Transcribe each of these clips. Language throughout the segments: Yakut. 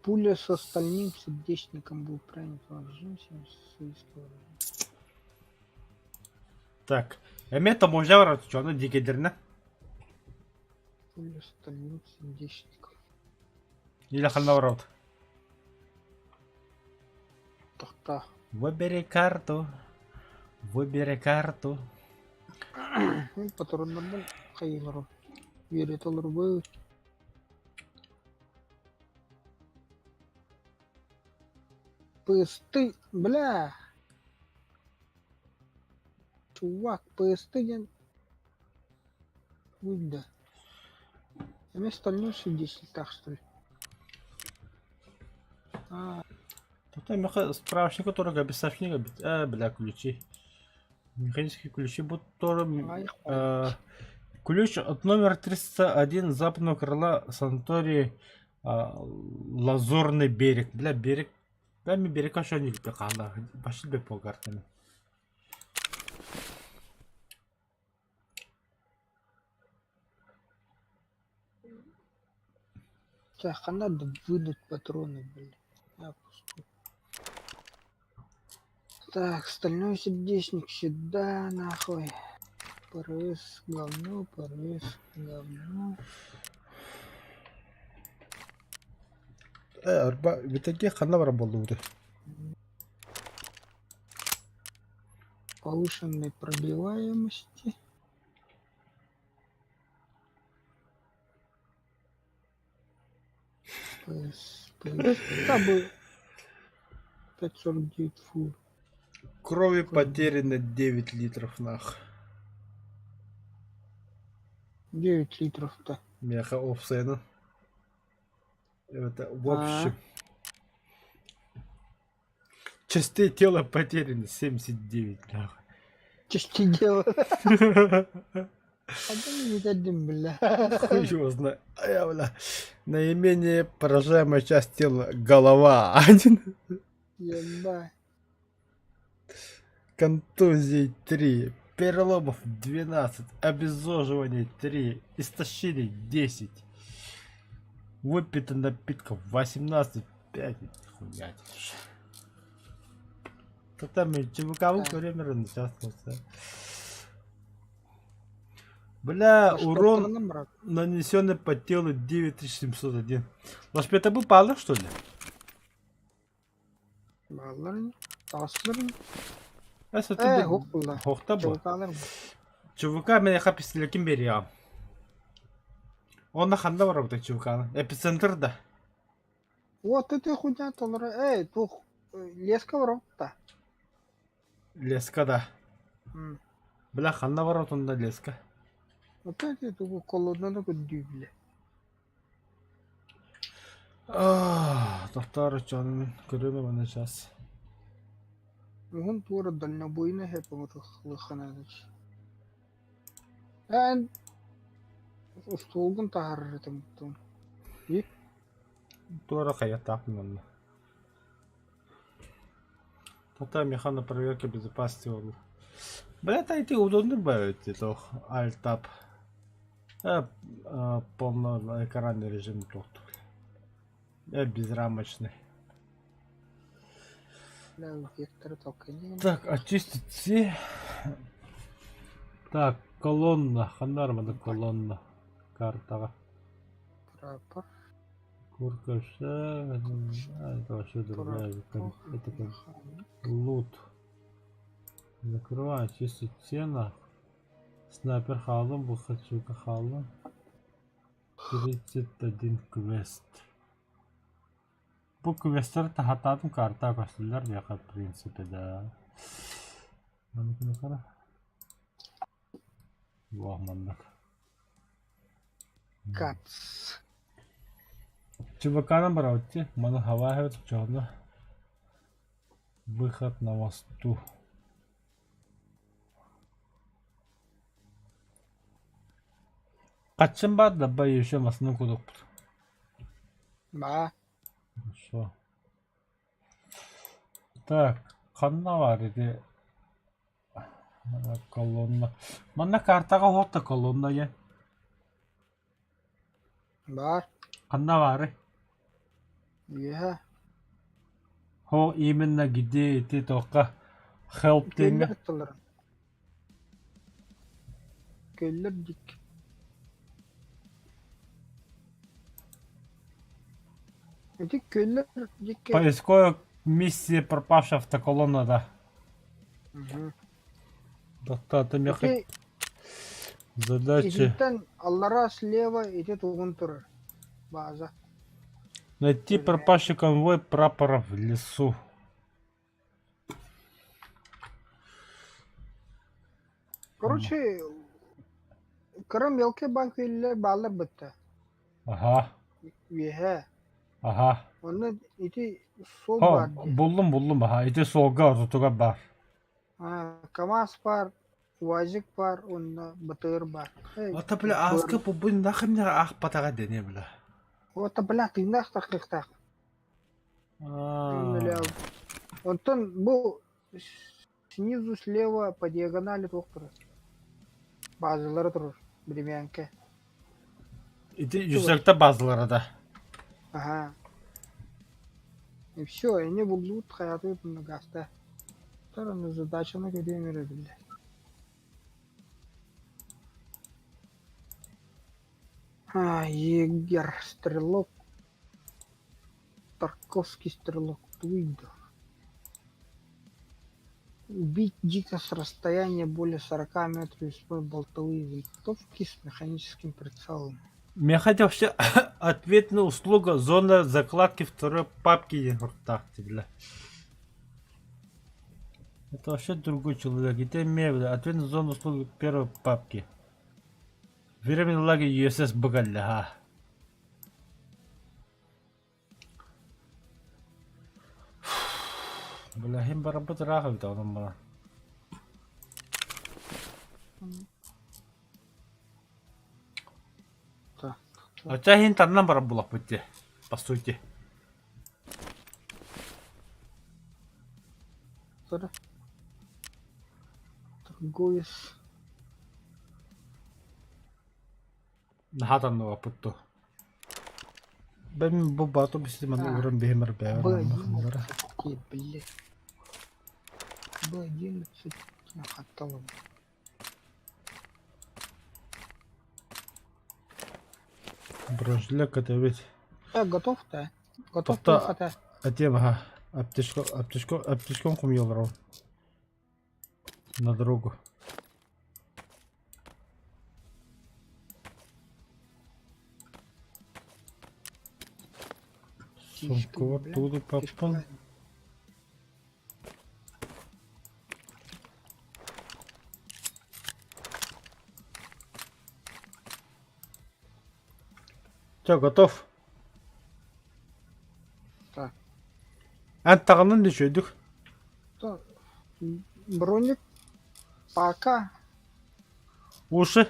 Пуля со стальным сердечником был принят Так, эмиэ таможня барар чону дикэдэринэ. Пуля стальным сердечником. Или ханна барабыт? Тохтоо. Выбери карту. Выбери карту. Патроннарбын хайыыларым. Үөрэтэ олорбут. Пыстый, бля! Чувак, пыстый диэн да. Эмиэ остальной свидетельтаах что ли? А, Тут меха справочника тоже объяснение эбит. Э, бля, ключи. Механические ключи будут тоже... Э, ключ от номера 301 западного крыла санатории Лазурный берег. Бля, берег. Бля, мен берег вообще не хаана. Пошли бе по картами. Так, а надо выдать патроны, блин. Я пустую. Так, стальной сердечник сюда, нахуй. ПРС, говно, ПРС, говно. Э, арба, битаки ханна бар болду Повышенной пробиваемости. ПС, ПС. Да, был 5,49 фу. Крови потеряно 9 литров нах. 9 литров-то. Меха офсена. Это в общем. Частей тела потеряно 79 нахуй. Части дела. Один один, бля. Хуй его знает. А я, бля, наименее поражаемая часть тела голова. Один. Ебать. Контузий 3, переломов 12, обезвоживаний 3, истощений 10, выпито напитков 18, 5, хуя. Там ЧВК время сейчас. Бля, урон, нанесенный по телу 9701. Может, это был палок, что ли? Бааллар таҕыстылар Э, Хохта бу. ЧВК миэхэ пистолетин биэриэҕим. Уонна ханна барабытай ЧВК-ны? Эпицентр да? Вот это хуйня толоро. Эй, туох леска барабыт Леска да. Бля, ханна барабыт онно леска? Опять это колонна көрдүү Тохтоор чонун көрүмэ маны сейчас. Уһун туора дальнобойный хэппэ Эн устуулгун таһаарар этим буттун. И Туора хайатаах манна. Тата механа проверка безопасности ол. Бля, это эти удобно бывает, это Alt-Tab. Полноэкранный режим тут. Безрамочный. Так, очистить все. Так, колонна. Ханна колонна. Картаҕа. Прапор. Курка это вообще другая. Это как лут. Закрываем, чистить стена. Снайпер хааллым, бу хачука хааллым. 31 квест. Бу квестер таһаттаатым карта көстүллэр миэхэ в принципе да. Маннык Во маннык. Кац. ЧВК-нан барабыт маны хавааһыбыт чоҕуна выход на мосту. Хаччын баар да бай еще массыына кудукпут. Баа. Хорошо. Так, ханна баар ити колонна. Манна картаҕа уһатта колонна диэн. Баар. Ханна баарый? Үөһэ Хо именно где ити тоққа help Күөллэр диэҥҥэ аттыларын. Күөллэр дик. Ити күөллэр дикки Поисковая миссия пропавшая автоколонна да. Мгм. Доктата меха Ити задача итинтэн аллараа слева ити тугун турар бааза. найти пропавший конвой прапоров в лесу. Короче, кыра мелкий банк күөллэр бааллар бытта. Ага, Үөһэ. ага. Онно ити суол Хо, баар дии. буллум буллум аха. Ити суолга ортотугар баар. А, КамАЗ баар, УАЗик баар уонна БТР баар. Эй, Ата бля ааска бу нахрен аахпатаҕа дэниэ бля. Вот бля тыыннаах таххыахтаах. А, Онтон бу снизу слева по диагонали туох турар? Базалара турар, биримээнкэ. Ити жүзекте базалара да. Ага. И все, они буллут хайаты гаста. Вторая задачаны көрүөм эрэ биллэр. А, егер, стрелок, Тарковский стрелок, туйда. Убить дико с расстояния более 40 метров из болтовые винтовки с механическим прицелом. Миэхэ вообще ответная услуга зона закладки второй папки диэн суруктаах бля. Это вообще другой человек. Ити эмиэ бля ответная зона услуги первой папки. Временный лагерь USS Быгаллаһа. Бля иһин барарбыт ыраах эбит онон баран. Так. Оччо иһин таннан барар буоллахпыт дии, по сути. Торговец. Наһаа танныбаппыт дуо? Бэм бу баатыр бисити манна А, ууран биһим эрбээбэр манна ханнара. Б11, блядь. Б11 хатталым. Бронежилет кэтэбит. Так, готов-то? Готов Тоқта плохо-то? атем аха аптечка аптечка аптечкам хомуйаллар на дорогу. Птичка, Сумкабар бля. тугу да паппын. Кишка. Все, готов. Так. Эн таҕыннын да үчүгэйдик. То, Броник пока Уши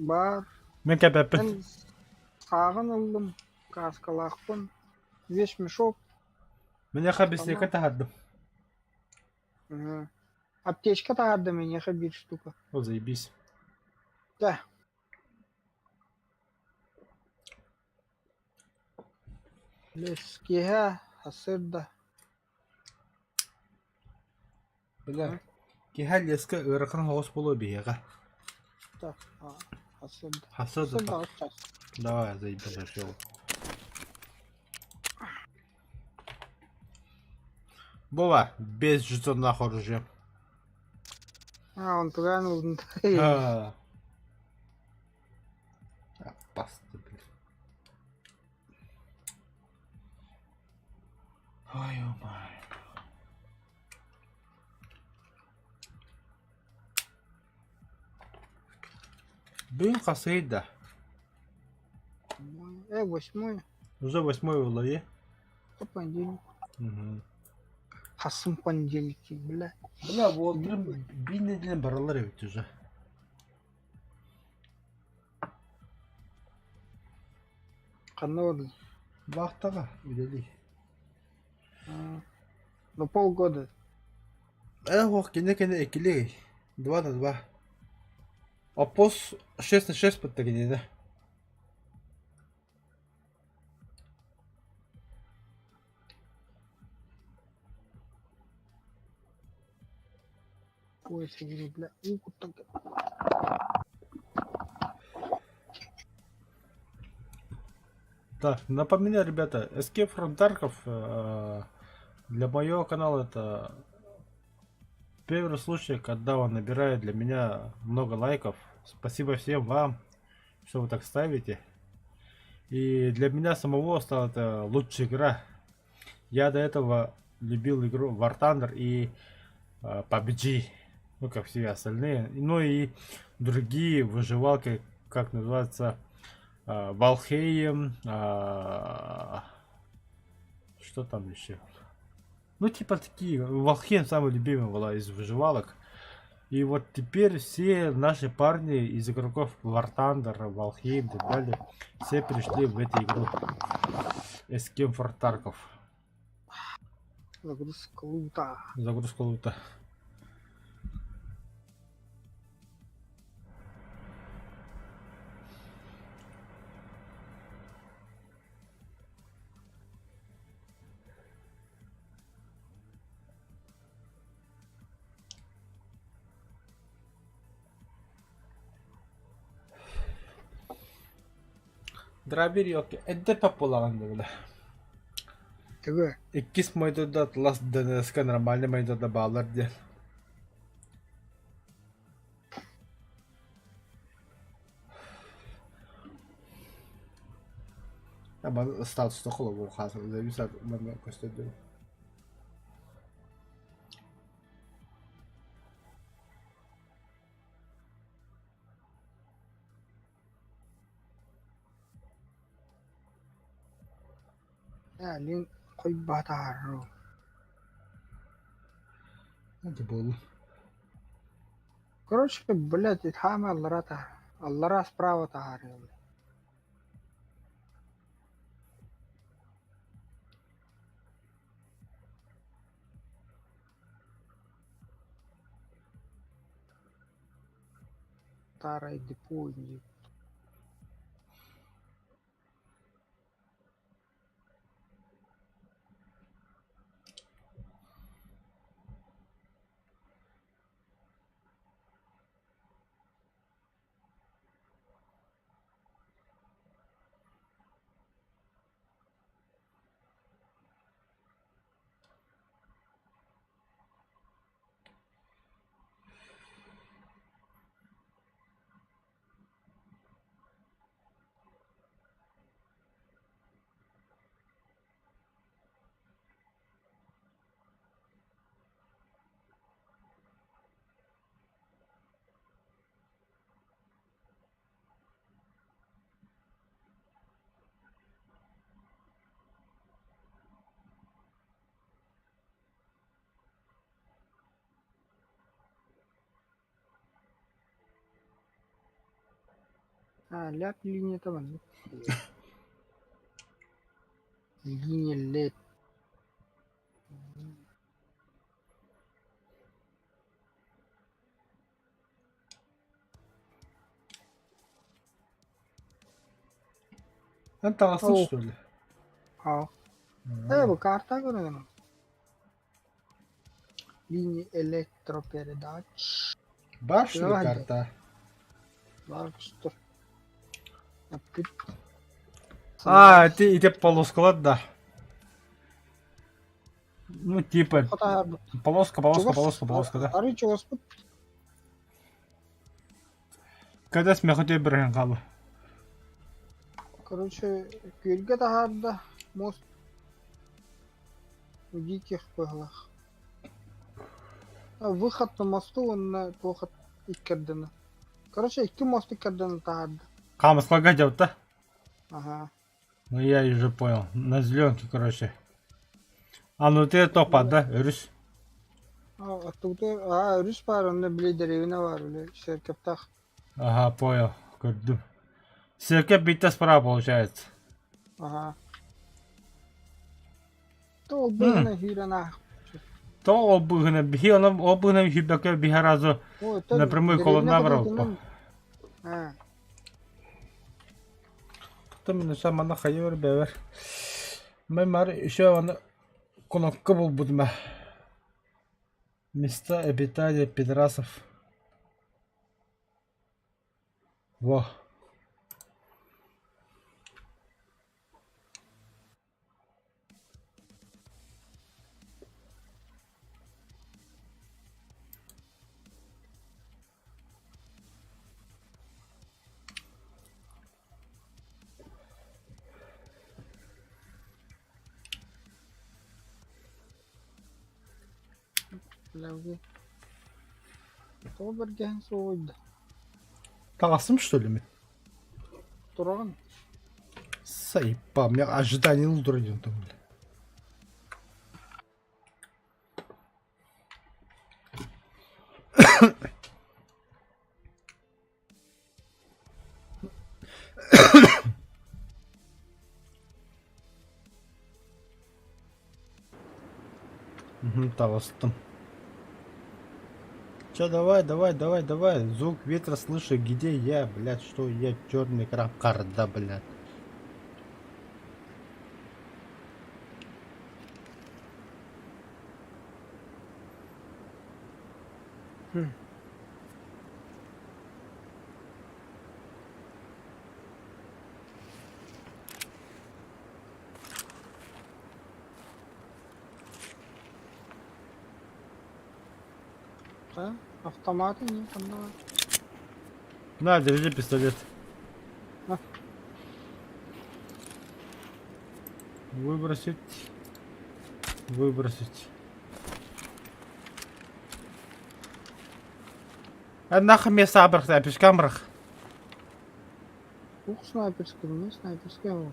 баар. Мин кэпэппин. Эн сааҕын ыллым, кааскалаахпын, вещмешок, Миэхэ бисиэкэ таһардым. Мгм. Аптечка таһаардым эйиэхэ биир штука. О, заебись. Да. Лес киэһэ сарсыарда Бля, киэһэ леска ыарахан соҕус буолуо биһиэхэ. Так, сарсыарда. Сарсыарда Сарсыарда так. аҕыс чаас. Давай, заебись вообще. Вова, без жетонных оружия. А, онтугаан ылын. А. Опасно, блин. Ой, ой, Бүгүн хасый да? Восьмой. Уже восьмой в голове. Это понедельник. Угу. Хасым понедельники, бля. Бля, уолтарым биир нэдиэлэ бараллар эбит уже. Ханна бардын? Вахтаҕа үлэлии. Ну полгода. Ээ суох кини кини иккилии 2 на 2. Оппос 6 на 6 бытта кинини. Ой, говорю, бля, уу куттан Так, напоминаю, ребята, Escape from Tarkov для моего канала это первый случай, когда он набирает для меня много лайков. Спасибо всем вам, что вы так ставите. И для меня самого стала это лучшая игра. Я до этого любил игру War Thunder и PUBG, ну как все остальные. Ну и другие выживалки, как называется, Valheim, что там еще? Ну типа такие, Valheim самый любимый была из выживалок. И вот теперь все наши парни из игроков War Thunder, Valheim и так далее, все пришли в эту игру Escape from Tarkov. Загрузка лута. Загрузка лута. Драбир ёлки, эрдэ папулаҕын да Тугу? Иккис мойдода Last ДНС-ка нормальный мойдода бааллар диэн. Маны статуста холобур хаасыр манна көстөрдүм. Ээ, хойбатаару. Это был. Короче, блядь, хаама аллара таһар. Аллара справа таһаарыыллар. Старое депо А, ляп линия маннык. Линия лет. Эн таҕыстын что ли? Аа. Ээ, бу карта көрөҕүн. Линия электропередач. Баар что ли карта? Баар что? А, ити ити полоскалар да. Ну, типа, полоска, полоска, полоска, полоска, да. Арый чугаспыт. Когда смехоте берген хаалла. Короче, күөлгэ таһаарда мост диких быһылаах. Выход на мосту уонна туох иккэрдэнэ. Короче, икки мост иккэрдэнэ таһаарда. Хаамыскалга дьабыта. Ага. Ну я уже понял. На зеленке, короче. А ну ты топа, да, өрүс? А, өрүс баар, онно били дэриэбинэ баар, били церковьтаах. Ага, понял, көрдүм. Церковь биитэ справа получается. Ага. То ол быһына сүүрэн аах. То ол быһына, биһи ону ол быһына сүүрбэккэ биһи сразу напрямую колонна барабыт. А. Потом мен манна хайыр бэбэр. Мен мар еще аны кнопка булбутум. Места обитания пидорасов. Во. Бля, Тоҕо бэргэһэҥ суоҕуй да? Таҕыстым что ли мин? Тураҕын? Сайпа, у меня ожидание дурден там, бля. Мгм, таҕыстым. Чё, давай, давай, давай, давай. Звук ветра слышу, где я, блядь, что я, черный экран, карда, блядь. Хм. Да? Автоматы не ханна. На, держи пистолет. На. Выбросить. Выбросить. А нахуй мне сабрах, пешкамрах. Ух, снайперский, не снайперский. а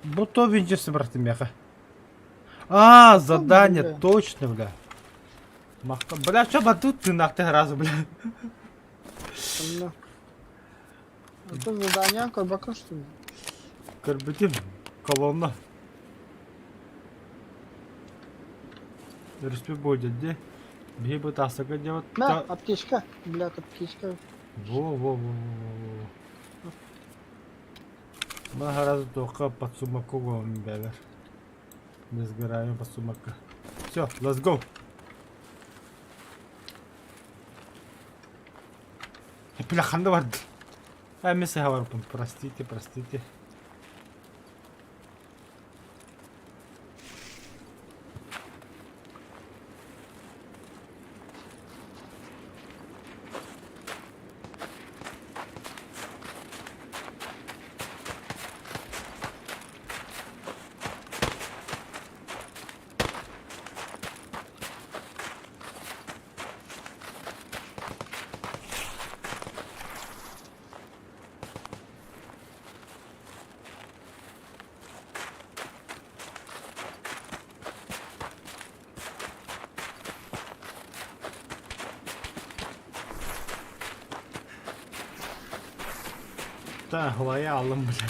Бу то винчестер бырахтым миэхэ. А, задание, бля. точно, бля. Махта, бля, что батут ты нахты сразу, бля. Онно. Это задание көрбөккө что ли? Көрбүтүм, колонна. Өрүспүт будет, де. Биһи бу тахсака диэбит. На, аптечка. Блядь, аптечка. Во, во, во, во, во, во. Мы сразу только под сумаку бэбэр. Не сгораем под сумака. Все, let's go. Бля, ханна барды. А, мен барбын. Простите, простите. Да, лоялым, бля.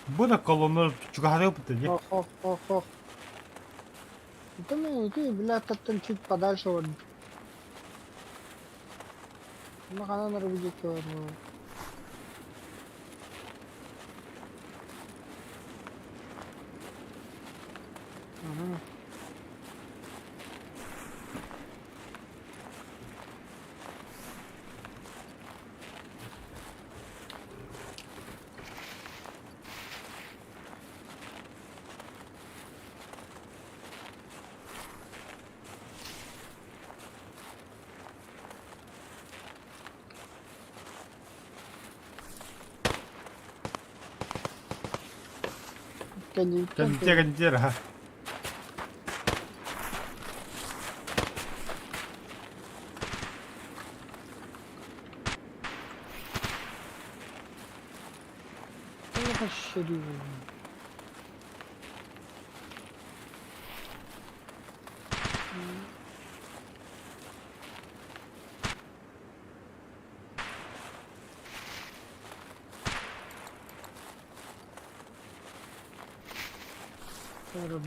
Бу да колонна чугаһатык дии. Ох, ох, ох, ох. Это ну, ты, блядь, там чуть подальше вот. Махана на говорю. Ага. Кэнниттэн Кэнтиэр кэнтиэр ха.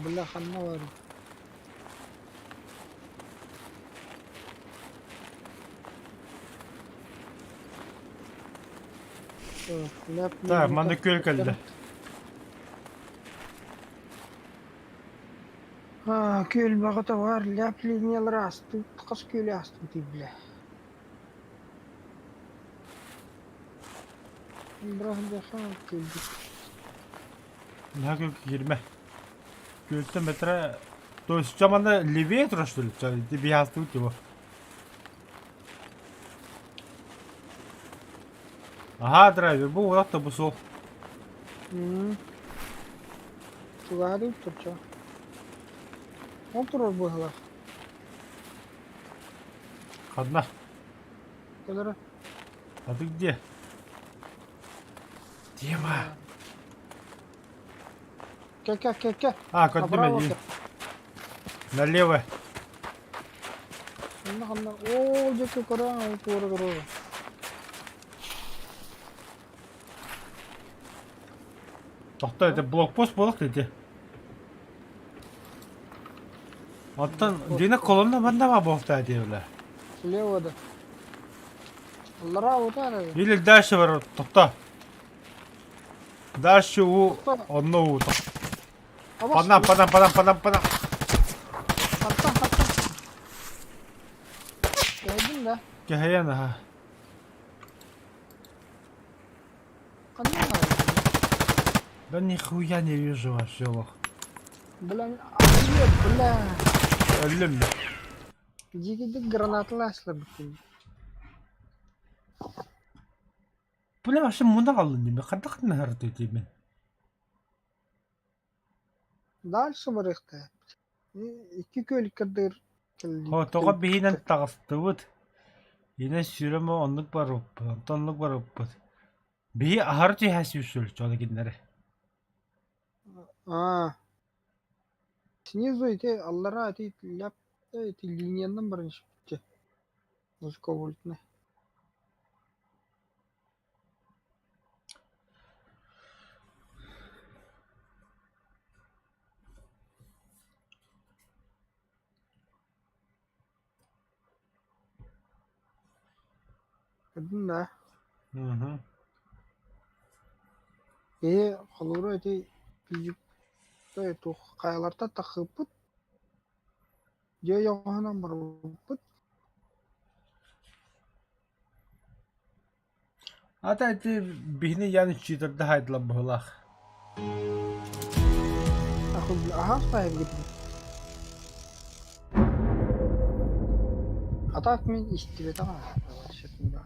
Бля, ханна бар. Так, манна күөл кэллэ. Күөл бөҕөтө бар, ляп линиялары астыбыт, хас күөлү астыбытый бля. Күлбүт. Наһаа күөл киирмэ. Күөлтэн бэтэрээ То есть манна левее турар что ли? Ити астыбыт его. Ага, драйвер, бу урат бу суол. Чугаһаатыбыт турча. Ол турар быһыылаах. Ханна? Кэлэрэ. А ты где? Тема. Кэ-кэ-кэ-кэ. А, көрдүм эдии. Налево. Ханна ханна. Оо, диэки көрөөн, туора туруора. Тохто, это блокпост буолуох ити. Оттон Дина колонна манна ба буолта диэбилэ. Слева да. Аллараа утаар. Или дальше бар, тохто. Дальше у онно уу. Панам, панам, панам, панам, панам. Хантан, хантан. Кэһэйдим да. Кэһэйэн аха. Ханна баар? Да нихуя не вижу вообще лох. Бля, ай, бля. Өллүм. Дьиикэйдик гранаталаачылар бүттүм. Бля, вообще муна қалдым деймін. Қандай қандай деймін. Дальше барыахтаах. Икки күөл кырдыр Хо, тоҕо биһинэн таҕыстыбыт. Инэ сүрөм оннук барыппыт, онтон оннук барыппыт. Биһи аһары түһээсибит сүрүччү кинилэри. А. Снизу ити аллараа ити ляп ити линиянан баран испитчэ. Высоковольтный. Көрдүм да. Мгм. Киһи холобура ити туох хайалартан тахсыппыт, дьиэ ойоҕоһунан барбыппыт. Ата ити биһини ян читерде хайдылар быһылаах. Аһаах таһыргыт. А так мин истибэтэҕим вообще-то.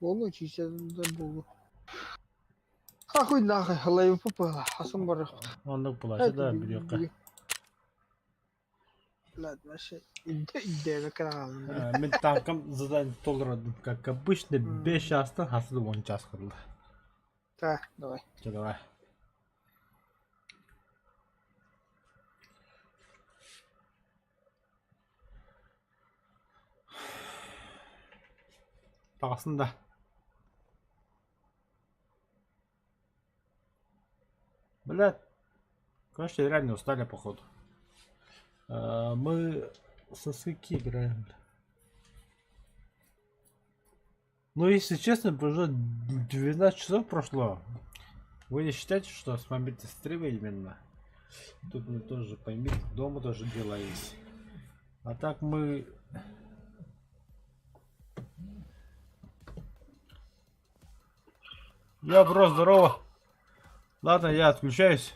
Буолуо чиисэ да буолуо. Хахуй нахуй, лайвпа пыла, хасан барыахпыт. Оннук булааччы да билиэххэ. Блядь, вообще идея хааллым. Мин танкам задание толордум, как обычно, 5 чаастан хасыды 10 час кырылды. Так, давай. Чэ, давай. Таҕасын да. Блядь, короче, реально устали, походу. Мы со скольки играем? Ну, если честно, уже 12 часов прошло. Вы не считаете, что с момента стрима именно? Тут мне тоже поймите, дома тоже дела есть. А так мы... Я бро, здорово. Ладно, я отключаюсь.